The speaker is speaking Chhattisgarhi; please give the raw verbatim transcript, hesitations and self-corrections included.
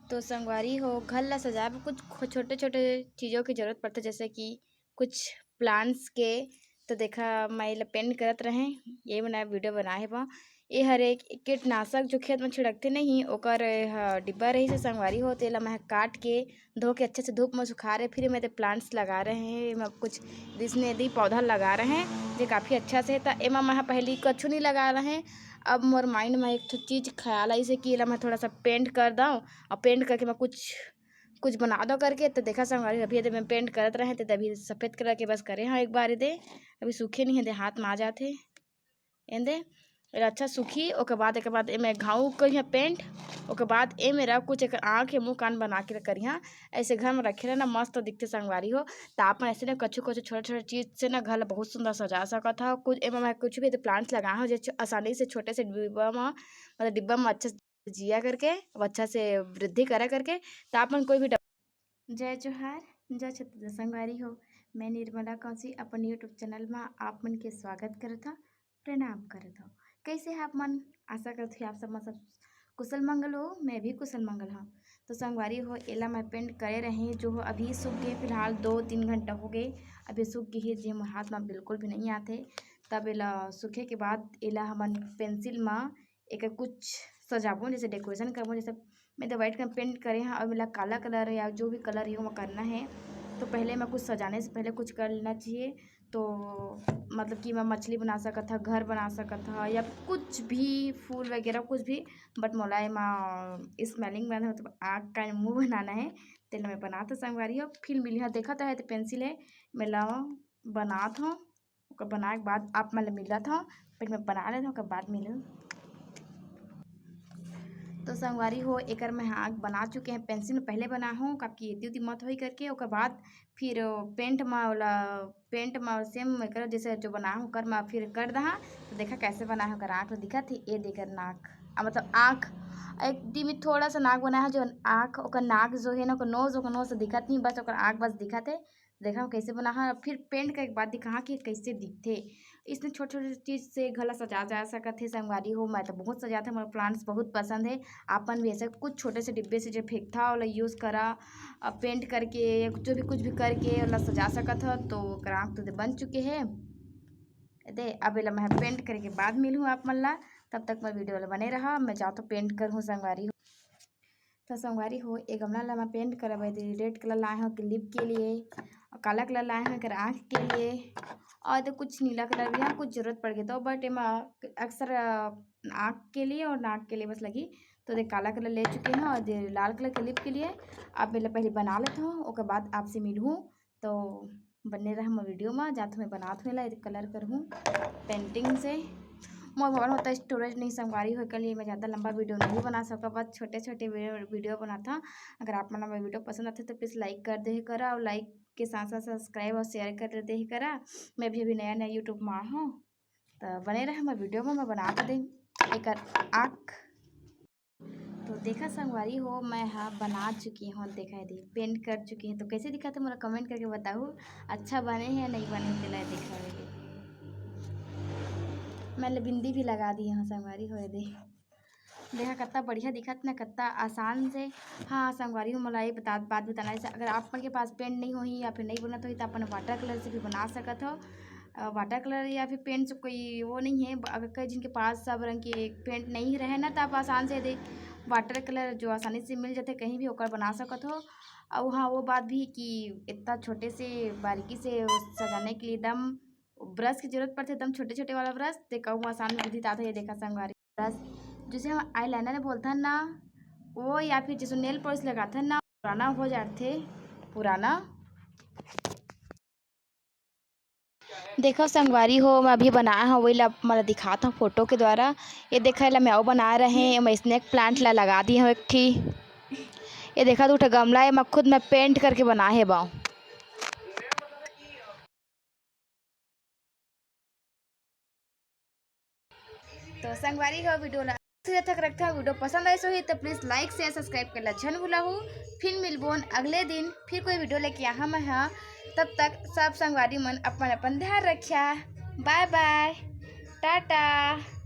तो संगवारी हो, घर ला सजाए बर कुछ खो-, छोटे-छोटे चीज़ों की ज़रूरत पड़थे, जैसे कि कुछ प्लांट्स के। तो देखा, मैं एला पेंट करत रहें, ये बना वीडियो बनाए बा। ये हर एक कीटनाशक जो खेत में छिड़कते नहीं, ओकर ए ह डिब्बा रहिस हे संगवारी हो, तेला मैं काट के धो के अच्छे से धूप में सुखा रहे, फिर मैं ते प्लांट्स लगा रहे हैं, मैं कुछ इसने दी पौधा लगा रहे हैं, जे काफ़ी अच्छा से। त एमा मैं ह पहली कछु नहीं लगा रहे, अब मोर माइंड में एक ठो चीज़ ख्याल आइस हे कि एला मैं थोड़ा सा पेंट कर दऊँ, और पेंट करके मैं कुछ, कुछ बना दो करके। तो देखा संगवारी, अभी एदे मैं पेंट करत रहे, तो अभी सफ़ेद कलर के बस करे हाँ एक बार एदे, अभी सूखे नहीं हे, एदे हाथ में आ जाथे। एंदे एला अच्छा सूखी, ओकर बाद, एकर बाद एमे घाव करिहा पेंट, ओकर बाद एमे रा कुछ एकर आँख या मुँह कान बना के करिहा। ऐसे घर में रखे रहना, मस्त दिखते संगवारी हो। त आप मन ऐसे ना कछु कछु छोटे छोटे चीज़ से ना घर ला बहुत सुंदर सजा सकत हो। कुछ एमा मैं कुछ भी प्लांट्स लगाए हो, जो आसानी से छोटे से डिब्बा में, मतलब डिब्बा में अच्छे से जिया करके, अब अच्छा से वृद्धि करा करके। त आप मन कोई भी डब- जय जोहार, जय छत्तीसगढ़ संगवारी हो। मैं निर्मला कौशिक अपन YouTube चैनल में आप मन के स्वागत करत हूँ, प्रणाम करत हूँ। कैसे हैं आप मन? आशा करत हूँ आप सब मन सब कुशल मंगल हो, मैं भी कुशल मंगल हूँ। तो संगवारी हो, एला मैं पेंट करे रहे, जो हो अभी सूख गए, फिलहाल दो तीन घंटा हो गए, अभी सूख गए हे, जे मोर हाथ में बिल्कुल भी नहीं आथे। तब एला सूखे के बाद एला हमन पेंसिल में एकर कुछ सजाबो, जैसे डेकोरेशन करबो, जैसे मैं तो व्हाइट कलर पेंट करे हाँ, और मेरा काला कलर या जो भी कलर है वो करना है। तो पहले मैं कुछ सजाने से पहले कुछ कर लेना चाहिए। तो मतलब कि मैं मछली बना सकत हा, घर बना सकत हा, या कुछ भी फूल वगैरह कुछ भी, बट मोला एमा स्मेलिंग बना, मतलब आँख का मुँह बनाना है। तेला मैं बनात हूँ संगवारी हो, फिर मिली हाँ। देखत है तो पेंसिल है, मैं ला बनात हूँ। ओकर बनाए के बाद आप मन ले मिलत हूँ, फिर मैं बना लेत हूँ, ओकर बाद मिलूँ। तो संगवारी हो, एकर मैं आँख बना चुके हैं, पेंसिल में पहले बना हूँ, काकि एती उती मत होई करके। ओकर बाद फिर पेंट में ओला, पेंट में सेम एकर जैसे जो बना हूँ, ओकर में फिर कर दहा। तो देखा कैसे बना है ओकर आँख, दिखत है, ये देकर नाक, आ, मतलब आँख, एक दी में थोड़ा सा नाक बना है, जो आँख, ओकर नाक जो है ना, ओकर नोज, ओकर नोज से दिखत नहीं, बस ओकर आँख बस दिखत है। देखा कैसे बना है, फिर पेंट करके बाद दिखा कि कैसे दिखथे। इसने छोटे-छोटे चीज़ से घर ला सजा जा सकत हे संगवारी हो। मैं तो बहुत सजात हूँ, मोर प्लांट्स बहुत पसंद है। आप मन भी ऐसे कुछ छोटे से डिब्बे से जो फेंकथा, ओला यूज़ करा, अ, पेंट करके या जो भी कुछ भी करके ओला सजा सकत हो। तो ओकर आँख तो दे बन चुके हे। दे, अब एला मैं पेंट करके बाद मिलूँ आप मन ला, तब तक मैं वीडियो ला बने रहा। मैं जात हूँ पेंट करहूँ संगवारी हो। तो संगवारी हो, ए गमला ला मैं पेंट करब, एदे रेड कलर लाए हूँ लिप के लिए, और काला कलर लाए हूँ एकर आँख के लिए, और एदे कुछ नीला कलर भी है, कुछ जरूरत पड़ गई तो, बट एमा अक्सर, अ, आँख के लिए और नाक के लिए बस लगी। तो एदे काला कलर ले चुके हैं और एदे लाल कलर के लिप के लिए। अब मैं पहले बना लेता हूँ, ओकर बाद आपसे मिलूँ। तो बने रह मोर वीडियो में, जात मैं बनात हूँ एला, कलर करहूँ पेंटिंग से। मोर मोबाइल होता स्टोरेज नहीं संगवारी हो, के लिए मैं ज़्यादा लंबा वीडियो नहीं बना सकता, बस छोटे छोटे वीडियो, वीडियो बनाता। अगर आप मन ला मोर वीडियो पसंद आते तो प्लीज़ लाइक कर दे करा, और लाइक के साथ साथ सब्सक्राइब और शेयर कर दे करा। मैं भी अभी नया नया यूट्यूब में आए हूँ, तो बने रह मोर वीडियो में, मैं बना के दे एकर आँख। तो देखा संगवारी हो, मैं हा बना चुकी हूँ, देखा एदे पेंट कर चुकी हूँ। तो कैसे दिखत हे मोला कमेंट करके बताहू, अच्छा बने हे या नहीं बने हे, तेला देखा एदे। मैं ले बिंदी भी लगा दी हूँ संगवारी हो, एदे देखा कत्ता बढ़िया दिखत ना, कत्ता आसान से। हाँ संगवारी हो, मोला ये बता, बात बताना है, अगर आप मन के पास पेंट नहीं होही या फिर नहीं बनत होही तो अपन वाटर कलर से भी बना सकत हो। अ, वाटर कलर या फिर पेंट से कोई वो नहीं है। ब-, अगर कई जिनके पास सब रंग के पेंट नहीं रहे ना, तो आप आसान से दे वाटर कलर जो आसानी से मिल जाते कहीं भी, ओकर बना सकत हो। और हाँ, वो बात भी कि इतना छोटे से बारीकी से सजाने के लिए एकदम ब्रश की जरूरत पड़ती है, एकदम छोटे छोटे वाला ब्रश। देखा वो आसान विधि था, ये देखा संगवारी, ब्रश जिसे हम आईलाइनर बोलथन ना, वो या फिर जैसे नेल पॉलिश लगाथन ना, पुराना हो जाथे, पुराना। देखो संगवारी हो, मैं अभी बनाए हव, वही ला मैं दिखात हव फोटो के द्वारा। ये देखा, एला मैं अउ बनाए रहे, मैं स्नेक प्लांट ला लगा दी हव एक ठी। ये देखा, दू ठो गमला है, मैं खुद मैं पेंट करके बनाए हे बाव। तो संगवारी हो, वीडियो ला सुरत तक रखता हूँ। वीडियो पसंद आइस होही तो प्लीज लाइक, शेयर, सब्सक्राइब कर ला झन भूलहू। फिर मिलबोन अगले दिन, फिर कोई वीडियो लेके आहा मैं हा। तब तक सब संगवारी मन अपन अपन ध्यान रखिया। बाय बाय, टाटा।